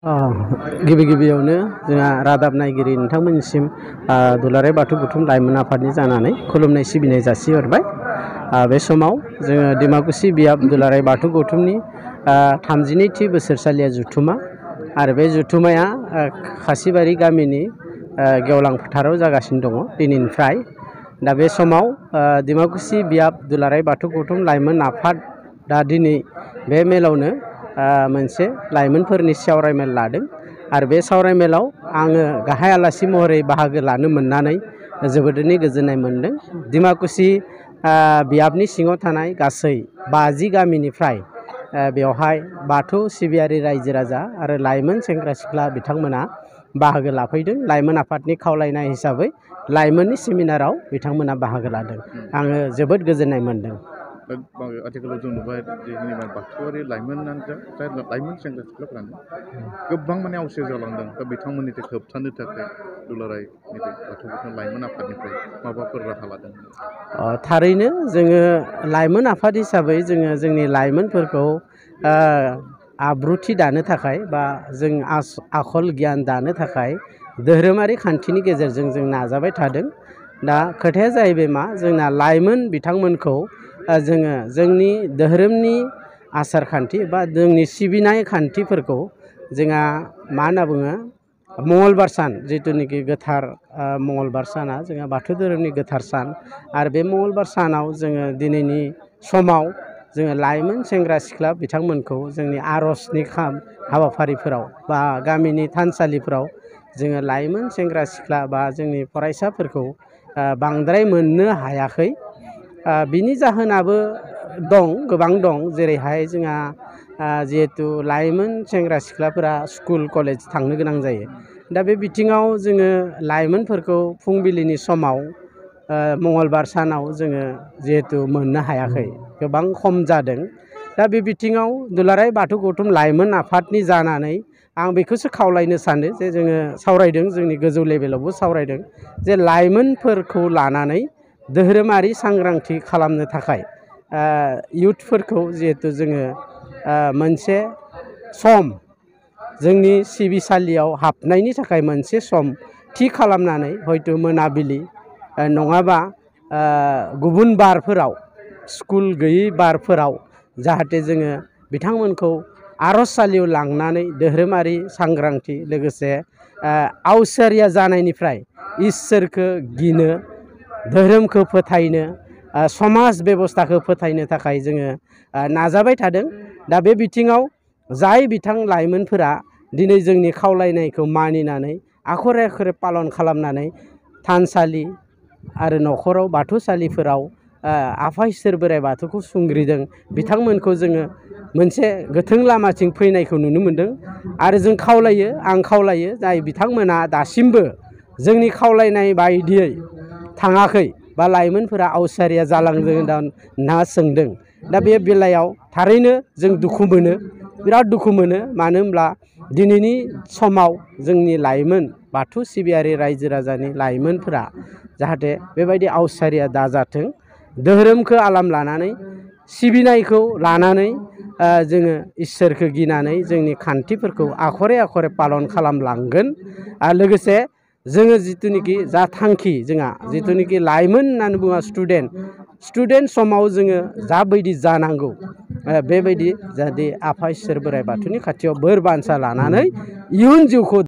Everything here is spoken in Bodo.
गिबि गिबियावनो जोंहा रादाब नायगिरि नोंथांमोननिसिम दुलाराय बाथौ गौथुम लाइमोन आफादनि जानानै खुलुमनाय सिबिनाय जासिहरबाय। बे समाव जोङो डिमाकुसि बियाब दुलाराय बाथौ गौथुमनि 32थि बोसोरसालिया जुथुमा आरो बे जुथुमाया खासिबारि गामिनि गेवलां फोथाराव जागासिनो दङ दिनैनिफ्राय। दा बे समाव डिमाकुसि बियाब दुलाराय बाथौ गौथुम लाइमोन आफाद दा दिनै बे मेलावनो मोनसे लाइमोनफोरनि सावरायमेल लादों आरो बे सावरायमेलाव आङो गाहाय आलासि महरै बाहागो लानो मोननानै जोबोदैनो गोजोननाय मोनदों। डिमाकुसि बियाबनि सिङाव थानाय गासै 50 गामिनिफ्राय बेवहाय बाथौ सिबियारि रायजो राजा आरो लाइमोन सेंग्रा सिख्ला बिथांमोना बाहागो लाफैदों। लाइमोन आफादनि खावलायनाय हिसाबै लाइमोननि सेमिनाराव बिथांमोना बाहागो लादों। आङो जोबोद गोजोननाय मोनदों। आथिखालाव जों नुबाय जेनेबा बाथौआरि लाइमोनानो जा लाइमोन सेंग्रा सिख्लाफ्रानो गोबां माने आवसिया जालांदों। दा बिथांमोननिफ्राय होबथानो थाखाय दुलाराय बाथौ गौथुम लाइमोन आफादनिफ्राय माबाफोर राहा लादों? थारैनो जोङो लाइमोन आफाद हिसाबै जोङो जोंनि लाइमोनफोरखौ आब्रुथि दानो थाखाय बा जों आखल गियान दानो थाखाय धोरोमारि खान्थिनि गेजेरजों जों नाजाबाय थादों। दा खोथाया जाहैबाय मा, जोंना लाइमोन बिथांमोनखौ जोङो जोंनि धोरोमनि आसार खान्थि बा जोंनि सिबिनाय खान्थिफोरखौ जोंहा मा होनना बुङो, मंगलबार सान जिथुनिखि गोथार मंगलबार साना जोंहा बाथौ धोरोमनि गोथार सान आरो बे मंगलबार सानाव जोङो दिनैनि समाव जोङो लाइमोन सेंग्रा सिख्ला बिथांमोनखौ जोंनि आर'जनि हाबाफारिफोराव बा गामिनि थानसालिफोराव जोङो लाइमोन सेंग्रा सिख्ला बा जोंनि फरायसाफोरखौ बांद्राय मोननो हायाखै। बिनि जाहोनाबो दं, गोबां दं। जेरैहाय जोंहा जिहेथु लाइमोन सेंग्रा सिख्लाफोरा स्कुल कलेज थांनो गोनां जायो। दा बे बिथिङाव जोङो लाइमोनफोरखौ फुंबिलिनि समाव मंगलबार सानाव जोङो जिहेथु मोननो हायाखै, गोबां खम जादों। दा बे बिथिङाव दुलाराय बाथौ गौथुम लाइमोन आफादनि जानानै आं बेखौसो खावलायनो सानो जे जोङो सावरायदों, जोंनि गोजौ लेभेलावबो सावरायदों जे लाइमोनफोरखौ लानानै धोरोमारि सांग्रांथि खालामनो थाखाय इयुथफोरखौ जिहेथु जोङो मोनसे सम जोंनि सिबिसालियाव हाबनायनि थाखाय मोनसे सम थि खालामनानै हयथ' मोनाबिलि नङाबा गुबुन बारफोराव, स्कुल गैयै बारफोराव जाहाथे जोङो बिथांमोनखौ आर'जसालियाव लांनानै धोरोमारि सांग्रांथि लोगोसे आवसिया जानायनिफ्राय इसोरखौ गिनो, धोरोमखौ फोथायनो, समाज बेबस्थाखौ फोथायनो थाखाय जोङो नाजाबाय थादों। दा बे बिथिङाव जाय बिथां लाइमोनफोरा दिनै जोंनि खावलायनायखौ मानिनानै आखरे आखरे पालन खालामनानै थानसालि आरो न'खराव बाथौसालिफोराव आफा इसोर बोराइ बाथौखौ सुंग्रिदों, बिथांमोनखौ जोङो मोनसे गोथों लामाथिं फैनायखौ नुनो मोनदों। आरो जों खावलायो, आं खावलायो, जाय बिथांमोना दासिमबो जोंनि खावलायनाय बायदियै थाङाखै बा लाइमोनफोरा आवसारिया जालांदों होनना सोंदों। दा बे बेलायाव थारैनो जों दुखु मोनो, बिराद दुखु मोनो। मानो होनब्ला दिनैनि समाव जोंनि लाइमोन बाथौ सिबियारि रायजो राजानि लाइमोनफोरा जाहाथे बेबायदि आवसारिया दाजाथों, धोरोमखौ आलाम लानानै सिबिनायखौ लानानै जोङो इसोरखौ गिनानै जोंनि खान्थिफोरखौ आखरे आखरे पालन खालामलांगोन। आरो लोगोसे जोङो जिथुनिखि जा थांखि, जोंहा जिथुनिखि लाइमोन होननानै बुङा स्टुडेन्ट समाव जोङो जाबायदि जानांगौ बेबायदि जाहाथे आफा इसोर बोराइ बाथौनि खाथियाव बोर बान्सा लानानै इयुन जिउखौ